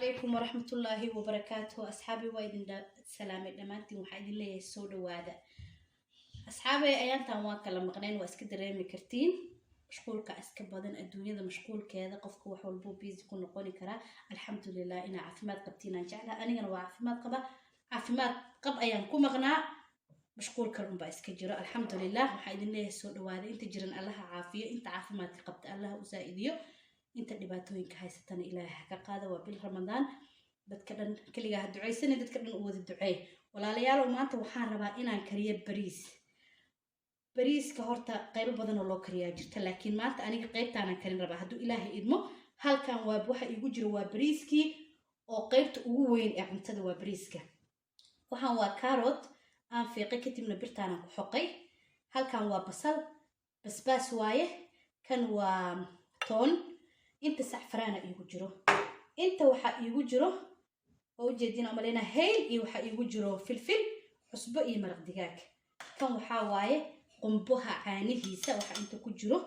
Calaykum waraxmatullaahi wabarakaatuhu. Asxaabi, waa idin salaamay dhammaantiin. Waxaa idin leeyahay soo dhawaada, asxaabay. Ayaantan waa kala maqnayn, waa iska dareemi kartiin, mashquulka iska badan, adduunyada mashquulkeeda, qofka wax walbo busy ku noqoni karaa. Alxamdulilah, inaa caafimaad qabtiin aan jeclaha. Anigana waa caafimaad qaba, caafimaad qab ayaan ku maqnaa, mashquul kale unbaa iska jiro. Alxamdulilah, waxaa idin leeyahay soo dhawaada. Inta jiran Allaha caafiyo, inta caafimaadka qabta Allaha u saa-idiyo, inta dhibaatooyinka haysatana Ilaahay ha ka qaada. Waa bil Ramadaan, dadka dhan keligaa ha ducaysana, dadka dhan u wada duceey. Walaalayaalow, maanta waxaan rabaa inaan kariyo bariis. Bariiska horta qaybo badan oo loo kariyaa jirta, laakiin maanta aniga qaybtaanaan karin rabaa hadduu Ilaahay idmo. Halkan waa waxa iigu jiro, waa bariiskii oo qaybta ugu weyn ee cuntada waa bariiska. Waxaan waa carrot aan fiiqay, kadibna birtaanaan ku xoqay. Halkan waa basal, basbaas waaye. Kan waa toon. Inta sacfaraana iigu jiro. Inta waxaa iigu jiro oo ujeedina umaleyna hayl, iyo waxaa iigu jiro filfil, cusbo iyo maraq digaag. Kan waxaa waaye qumbaha caanihiisa waxa inta ku jiro.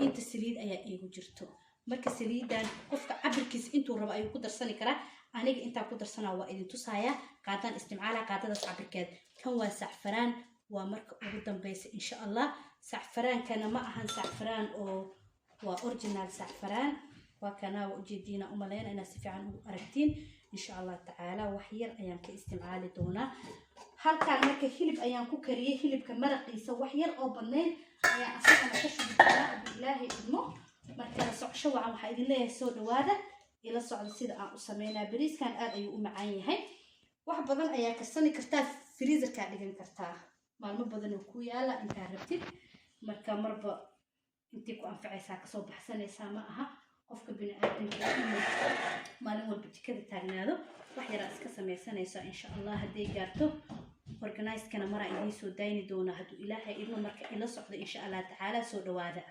Inta saliid ayaa iigu jirto. Marka saliidan qofka cabirkiisa intuu rabo ayuu ku darsani karaa. Aniga intaan ku darsanaa waa idin tusayaa. Qaadaan isticmaala, qaadadaas cabirkeed. Kan waa sacfaraan, waa marka ugu dambeysa insha Allah. Sacfaraankana ma ahan sacfaraan oo waa original sacfaraan. Waa kanaa, waa ujeediina umaleyna inaad si fiican ugu aragtiin insha Allah tacaala. Wax yar ayaan ka isticmaali doonaa halkaan. Marka hilib ayaan ku kariyey, hilibka maraqiisa wax yar oo badnayn ayaan asagana ka shubi doonaa hadduu Ilaahay idmo. Marka la socosho wacan. Waxaa idin leeyahay soo dhawaada, ila socda sida aan u sameynaa. Bariiskan aad ayuu u macaan yahay. Wax badan ayaa karsani kartaa, freezerkaa dhigan kartaa, maalmo badan oo ku yaala intaa rabtid. Marka marba intii ku anfacaysaa kasoo baxsanaysaa. Ma aha qofka bini aadamka inuu maalin walba jikada taagnaado, wax yaraa iska sameysanaysaa insha Allah. Hadday gaarto organizekana maraa idiin soo dayni doonaa hadduu Ilaahay idmo. Marka ila socdo insha Allah tacaala. Soo dhawaada,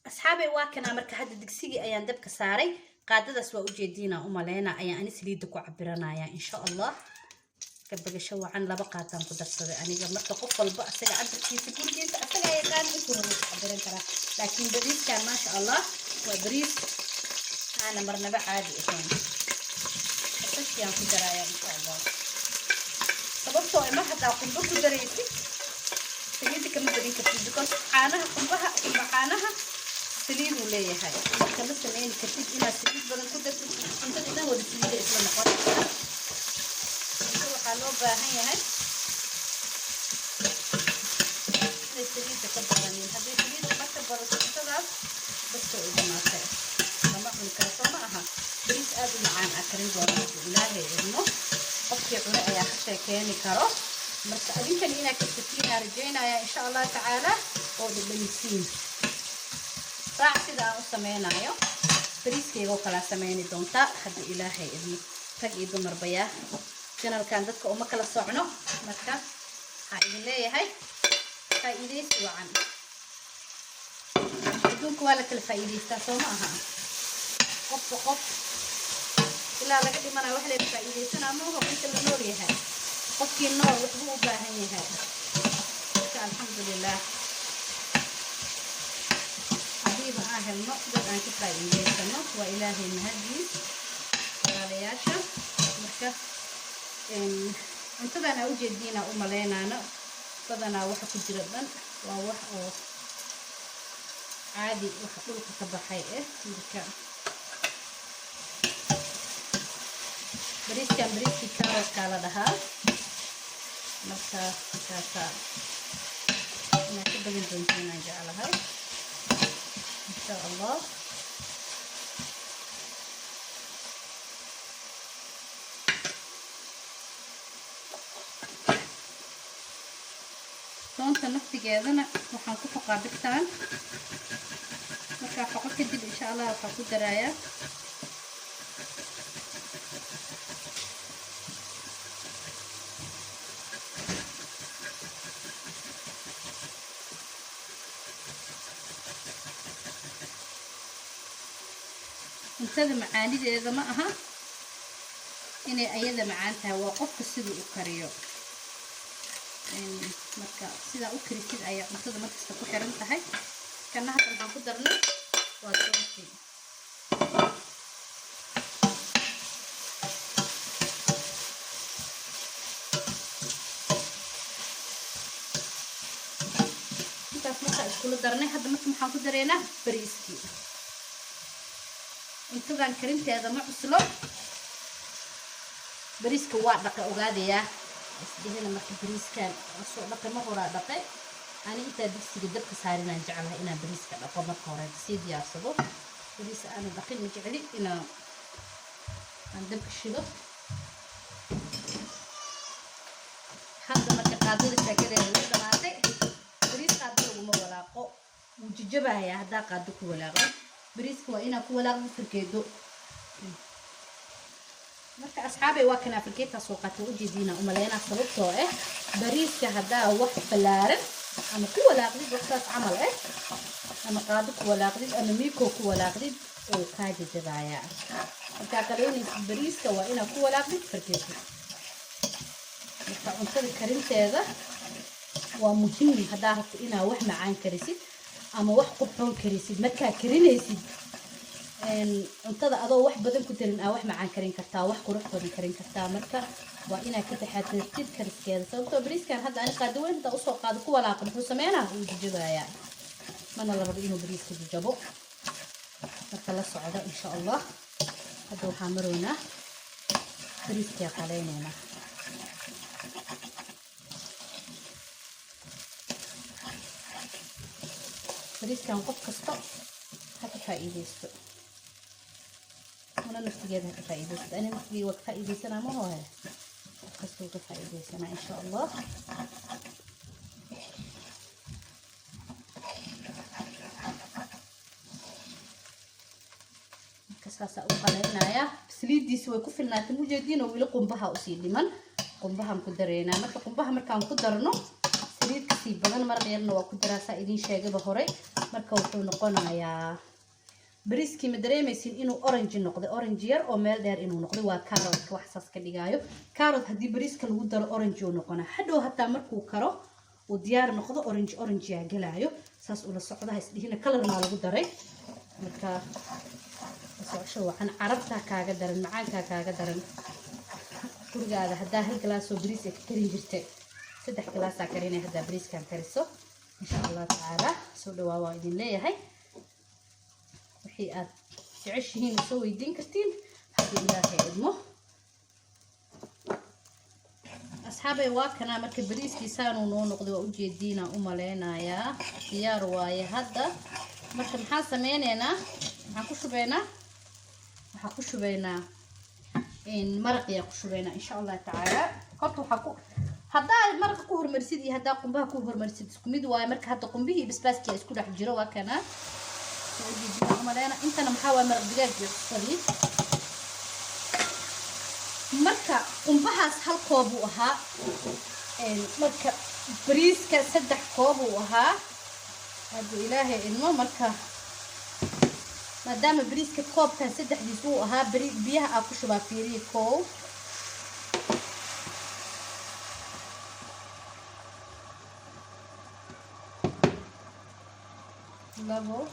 asxaabay. Waa kanaa. Marka hadda digsigii ayaan dabka saaray. Qaadadaas waa ujeediina umaleyna ayaan ani saliidda ku cabiranaya insha Allah. Kabagasho wacan. Laba qaadaan ku darsaday aniga. Marka qof walba asaga cabirkiisa gurigiisa asaga yaqaan, intuu rabo ku cabiran karaa. Laakiin bariiskan, maasha Allah, waa bariis aana marnaba caadi ahayn. Basashiyaan ku daraya insha Allah, sababtoo mar haddaa qumbo ku daraysid saliidda kama badin kartid, because caanaha qumbaha, qumba caanaha saliiduu leeyahay. Marka ma sameyni kartid inaad saliid badan ku dartid, cuntada dhan wada saliida isla noqonaysaa. Cunto waxaa loo baahan yahay inay saliidda ka badanin. Haddii saliidda marka badato cuntadaas, basta u dhamaatay, lama cuni karo, soo ma aha? Bariis aada u macaan aa karin doona hadduu Ilaahay idmo. Qofkii cune ayaa ka sheekeeni karo. Marka adinkan inaad karsatiin rajeynaya insha Allah tacaala oo dhadhamisiin. Raac sida aan u sameynayo. Bariiskayga oo kalaa sameyni doontaa hadduu Ilaahay idmo. Rag iyo dumarbayaa, channelkan dadka uma kala socno. Marka waxaa idin leeyahay faa'iidaysi wacan. Adduunka waa la kala faa'iidaystaa, soo ma aha? Qofba qof ilaa laga dhimanaya wax layla faa'iidaysanaa maaho. Inta la nool yahay, qofkii nool waxbuu u baahan yahay. Marka alxamdulilah, haddiiba aan helno dad aan ka faa'iidaysano, waa Ilaahay mahadiis, walaalayaasha. Marka cuntadan aa ujeediina u maleynaano badanaa waxa ku jira dhan waa wax oo caadi, wax dhulka ka baxay eh. Marka bariiskan bariiskii carrotkaa la dhahaa. Marka kaasaa inaad ka badan doontiin aan jeclahay insha Allah. Toonta naftigeedana waxaan ku xoqaa birtaan. Markaa xoqo kadib insha Allah waxaan ku darayaa cuntada. Macaanideeda ma aha inay ayada macaan tahay, waa qofka siduu u kariyo. Marka sidaa u karisid ayaa cuntada markasta ku xiran tahay. Kana hadda waxaan ku darnay waa toontii. Iskula darnay. Hadda marka maxaan ku dareynaa? Bariiskii. Cuntadan karinteeda ma cuslo. Bariiska waa dhaqe, ogaadayaa isdhihina. Marka bariiskan soo dhaqe, ma horaa dhaqe. Ani intaa digsiga dabka saarinaan jeclahay inaan bariiska dhaqo marka hore, sii diyaarsado. Bariis aanu dhaqin ma jecli inaan aan dabka shido. Hadda marka qaadada sheekadeeda way dhamaatay. Bariis qaado laguma walaaqo, wuu jajabayaa haddaa qaado ku walaaqdo. Bariiska waa inaa ku walaaqdo fargeedo. Marka asxaabay, waa kanaa fargeetaa soo qaatay, ujeediina umaleynaa, sababtoo ah bariiska haddaa wax ballaaran ama ku walaaqdid, waxsaas camal ah, ama qaado ku walaaqdid ama miiko ku walaaqdid, oo kaa jajabayaa. Markaa qaleynaysid bariiska waa inaa ku walaaqdid fargeeto. Marka cuntada karinteeda waa muhiim. Haddaa rabto inaa wax macaan karisid ama wax qurxoon karisid, markaa karinaysid cuntada adoo wax badan ku darin aa wax macaan karin kartaa, wax qurux badan karin kartaa. Marka waa inaad ka taxadirtid kariskeeda, sababtoo bariiskan hadda ani qaado weyn haddaa usoo qaado ku walaaqa, muxuu sameynaa? Wuu jajabayaa. Mana la rabo inuu bariiska jajabo. Marka la socdo, insha Allah. Hadda waxaa maroynaa bariiskaa qaleyneynaa. Bariiskan qof kasta ha ka faa'iideysto, una naftigeeda ha ka faa'iideysto. Ani naftigeyga waa ka faa'iideysanaa, ma hohe? Qof kasta wuu ka faa'iideysanaa, insha Allah. Marka saasaa u qaleynayaa. Saliidiisa way ku filnaatay, mujeediin oo weli qumbaha usii dhiman. Qumbahaan ku dareynaa. Marka qumbaha markaan ku darno, saliid kasii badan, maraq yarna waa ku daraa, saa idiin sheegaba hore. Marka wuxuu noqonayaa bariiskii, ma dareemaysin inuu orange noqday? Orange yar oo meel dheer inuu noqday waa carrotka wax saas ka dhigaayo. Carrot haddii bariiska lagu daro, orange uu noqonaa. Hadhow hataa markuu karo, uu diyaar noqdo, orange orange yaa galaayo. Saas ula socda, ha isdhihina color maa lagu daray. Marka la socosho wacan. Carabtaa kaaga daran, macaankaa kaaga daran. Gurigaada haddaa hal galaasoo bariis ay ka karin jirtay, 3 galaasaa karinay haddaa bariiskan kariso, insha Allah tacaala. Soo dhawaa waa idin leeyahay. Wixii aad jeceshihiin soo weydiin kartiin haddii Ilaahay idmo. Asxaabay, waa kanaa. Marka bariiskii saanuu noo noqday, waa ujeediinaa u maleynayaa. Diyaar waaye hadda. Marka maxaan sameyneynaa? Maxaan ku shubeynaa? Waxaan ku shubeynaa maraqiyaa ku shubeynaa, insha Allah tacaala. Horta waxaa ku haddaa maraqa ku hormarisid iyo haddaa qumbaha ku hormarisid isku mid waaye. Marka hadda qumbihii iyo basbaaskii isku dhex jiro, waa kanaa, soo ujeedinaa umaleyna. Intana maxaa waaye? Maraq digaag iyo cusbadii. Marka qumbahaas hal koob uu ahaa. Marka bariiska 3 koob uu ahaa, hadduu Ilaahay idmo. Marka maadaama bariiska koobkan saddexdiis uu ahaa, bari biyaha aa ku shubaa, fiiriya: 1, 2,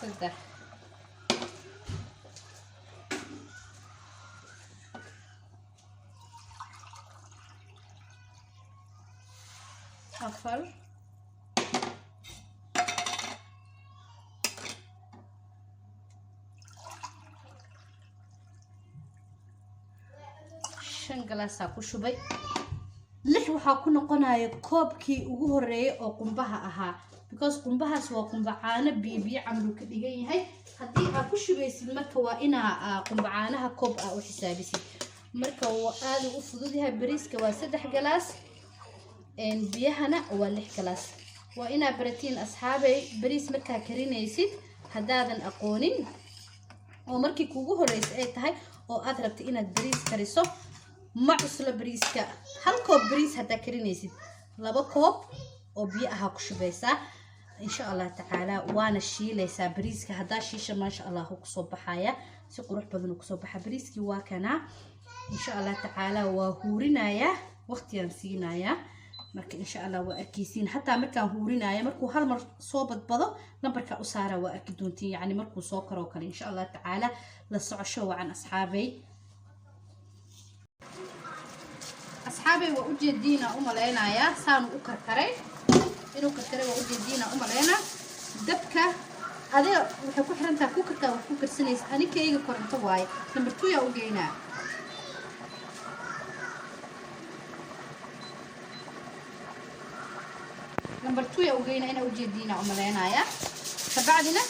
3. 4, 5 galaasaa ku shubay. 6 waxaa ku noqonaya koobkii ugu horeeyay oo qumbaha ahaa, because qumbahaas waa qumba caano, biyo biyo camal uu ka dhigan yahay. Haddii aad ku shubaysid, marka waa inaa qumba caanaha koob aa u xisaabisid. Marka waa aada u fudud yahay. Bariiska waa 3 galaas, biyahana waa 6 galaas. Waa inaa baratiin, asxaabay, bariis markaa karinaysid. Haddaadan aqoonin oo markii kuugu horeysa ay tahay oo aad rabta inaad bariis kariso, ma cuslo bariiska. Hal koob bariis haddaa karinaysid, 2 koob oo biyo ahaa ku shubaysaa, insha Allah tacaala. Waana shiilaysaa bariiska. Haddaa shiisha, maasha Allah, uu kusoo baxaya, si qurux badan uu kusoo baxa. Bariiskii waa kanaa, insha Allah tacaala. Waa huurinayaa, waqtigaan siinayaa. Marka insha Allah waa arkeysiin. Xataa markaan huurinayo, markuu hal mar soo badbado, nambarka u saara, waa arki doontiin, yacni markuu soo karoo kale, insha Allah tacaala. La socosho wacan, asxaabay. Asxaabay, waa ujeediina u malaynayaa saanu u karkaray, inuu karkaray waa ujeediina u malaynaa. Dabka adiga waxay ku xiran tahay cookerkaa wax ku karsanaysa. Anikayga koronto waaye, number 2 yaa u geynaa. Number 2 yaa u geynaa, inaa ujeediina u malaynayaa. Kabacdina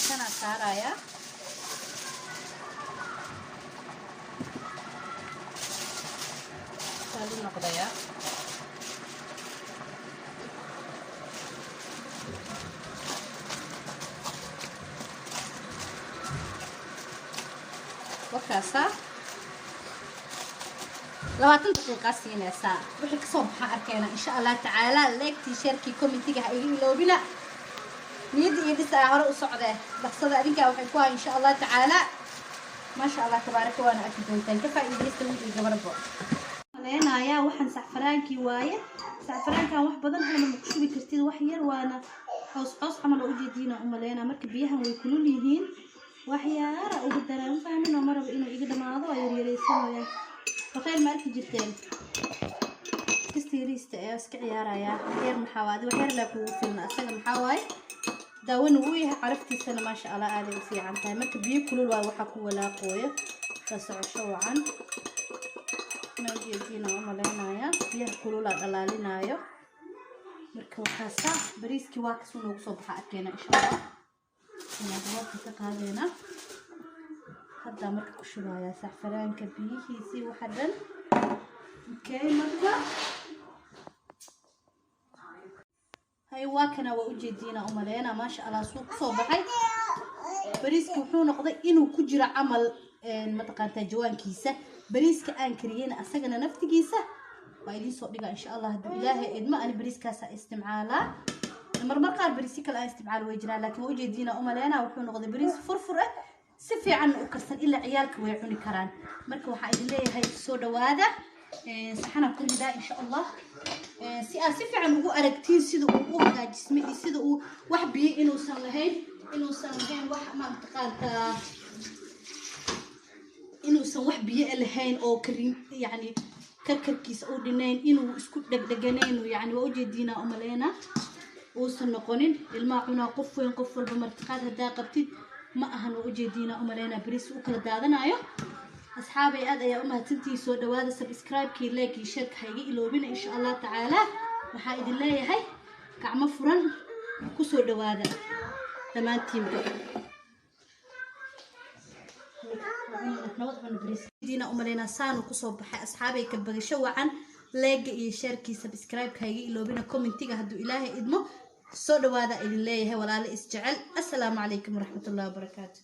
kanaa saarayaa. Salu noqdayaa. Wakaasaa 20 daqiiqa siinaysaa. Wixii kasoo baxaa arkeena, insha Allah tacaala. Like-tii, share-kii, commentiga ha iga iloobina. Niyadda iyo dhis aa hore u socdee, dhaqsada adinkaa waxay ku hay, insha Allah tacaala. Maasha Allah tabaaraka, waana arki doontaan. Ka faa'iidaysta, wiil gabarbo. Maleynayaa waxaan sacfaraankii waaye. Sacfaraankan wax badan halma ma ku shubi kartid, wax yar waana coos coos camal oo ujeediina u maleynaa. Marka biyahan way kulul yihiin, wax yaara ugu daraan fahmin oo maraba inuu iga dhamaado, waa yaryaraysanayaan. Bakayl ma arki jirteen? Kasta yariista ayaa iska ciyaarayaa. Waxyar maxaa waaye, wax yar laa kugu filna. Asaga maxaa waaye, daawona wuu yahay, caraftiisana maasha Allah aaday u fiican tahay. Marka biyo kulul waaye waxaa ku walaaqooyo. La socosho wacan. Inaa ujeediina u malaynayaa, biyaha kululaa dhalaalinaayo. Marka waxaasa bariiskii waa kasuu noogu soo baxa arkeena, insha Allah. Inaa daboolka ka qaadeena haddaa. Marka ku shubayaa sacfaraanka biyihiisii waxa dhan. Okay, marka hay waa kana, waa ujeediina umaleynaa. Maasha Allah suu kusoo baxay bariiska. Wuxuu noqday inuu ku jiro camal, mataqaantaa, jawaankiisa. Bariiska aan kariyeyna asagana naftigiisa waa idiin soo dhigaa, insha Allah, hadduu Ilaahay idmo. Ani bariiskaasa isticmaalaa. Marmar qaar bariisyo kale aan isticmaalo way jiraan, laakiin waa ujeediina umaleynaa. Wuxuu noqday bariis furfur ah, si fiican u karsan, ilaa ciyaalka way cuni karaan. Marka waxaa idin leeyahay soo dhawaada. Saxanaan ku ridaa, insha Allah, si aad si fiican ugu aragtiin sida uu u hagaajismay iyo sida uu wax biyo inuusan lahayn, wax mataqaantaa, inuusan wax biyo lahayn oo karin, yacni karkarkiisa u dhinayn, inuu isku dhegdheganayn. Yani waa ujeediinaa umaleynaa, uusan noqonin. Ilmaha cunaa, qof weyn, qof walba. Martiqaad haddaa qabtid ma ahan. Waa ujeediinaa umaleynaa bariis u kala daadanayo. Asxaabay, aad ayaa u mahadsantihiin. Soo dhawaada. Subscribe-kii, like-kii, share-ka ha iga iloobina, insha Allah tacaala. Waxaa idin leeyahay gacmo furan kusoo dhawaada dhammaantiinba. Nabad cuna bariis diina umaleynaa saanu kusoo baxay. Asxaabay, ka bagasho wacan. Like-ga iyo share-kii, subscribe-ka ha iga iloobina, commentiga hadduu Ilaahay idmo. Soo dhawaada idin leeyahay, walaalo isjecel. Assalaamu calaykum waraxmatullahi wabarakaatu.